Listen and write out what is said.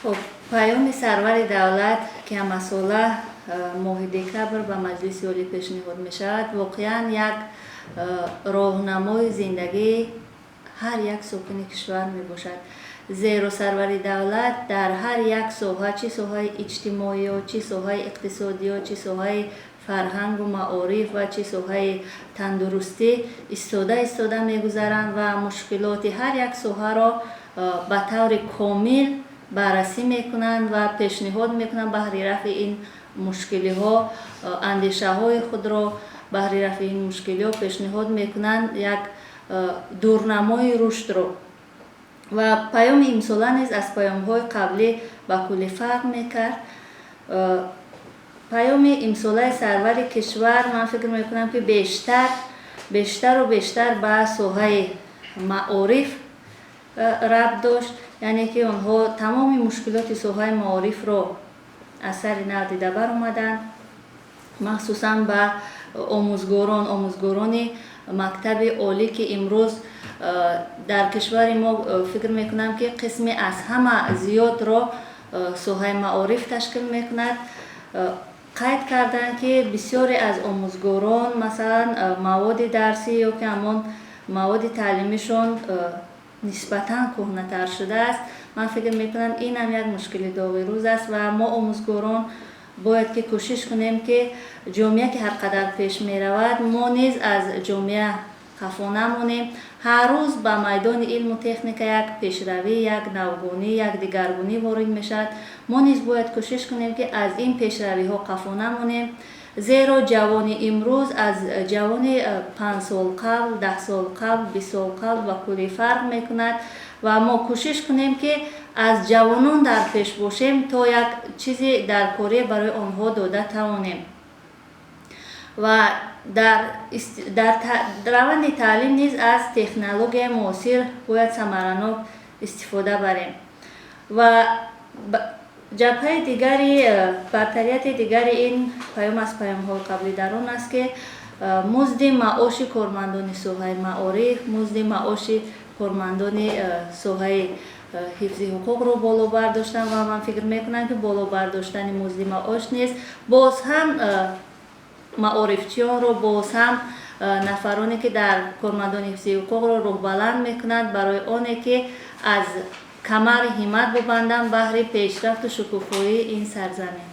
Хуб, паёми сарвари давлат, ки ҳамасола моҳи декабр ба Маҷлиси Олӣ пешниҳод мешавад, воқеан як роҳнамои зиндагии ҳар як сокини кишвар мебошад, зеро сарвари давлат дар ҳар як соҳа, чӣ соҳаи иҷтимоиё, чӣ соҳаи иқтисодиё, чӣ соҳаи фарҳангу маориф ва чӣ соҳаи тандурустӣ истода истода мегузаранд ва мушкилоти ҳар як соҳаро ба таври комил баррасӣ мекунанд ва пешниҳод мекунанд баҳри рафъи ин мушкилиҳо, андешаҳои худро баҳри рафъи ин мушкилиҳо пешниҳод мекунанд, як дурнамои рушдро. Ва паёми имсола низ аз паёмҳои қаблӣ ба куллӣ фарқ мекард. Паёми имсолаи сарвари кишвар, ман фикр мекунам, ки бештар, бештару бештар ба соҳаи маориф рабт дошт, яъне ки онҳо тамоми мушкилоти соҳаи маорифро аз сари нав дида баромаданд, махсусан ба омӯзгорон, омӯзгорони мактаби олӣ, ки имрӯз дар кишвари мо, фикр мекунам, ки қисми аз ҳама зиёдро соҳаи маориф ташкил мекунад. Қайд карданд, ки бисёре аз омӯзгорон, масалан, маводи дарсӣ ё ки ҳамон маводи таълимишон нисбатан кӯҳнатар шудааст. Ман фикр мекунам, инам як мушкили доғи рӯз аст ва мо, омӯзгорон, бояд ки кӯшиш кунем, ки ҷомеа ки ҳар қадар пеш меравад, мо низ аз ҷомеа қафо намонем. Ҳар рӯз ба майдони илму техника як пешравӣ, як навгонӣ, як дигаргунӣ ворид мешавад. Мо низ бояд кӯшиш кунем, ки аз ин пешравиҳо қафо намонем, зеро ҷавони имрӯз аз ҷавони 5 сол қабл, 10 сол қабл, 20 сол қабл ба куллӣ фарқ мекунад ва мо кӯшиш кунем, ки аз ҷавонон дар пеш бошем, то як чизи даркорӣ барои онҳо дода тавонем. Ва дар раванди таълим низ аз технологияи муосир бояд самаранок истифода барем. Ва ҷабҳаи дигари бартарияти дигари ин паём аз паёмҳои қаблӣ дар он аст, ки музди маоши кормандони соҳаи маориф, музди маоши кормандони соҳаи ҳифзи ҳуқуқро боло бардоштан. Ва ман фикр мекунам, ки боло бардоштани музди маош низ боз ҳам маорифчиёнро, боз ҳам нафароне, ки дар кормандони ҳифзи ҳуқуқро рӯҳбаланд мекунад, барои оне ки аз камари ҳиммат бубанданд баҳри пешрафту шукуфоии ин сарзамин.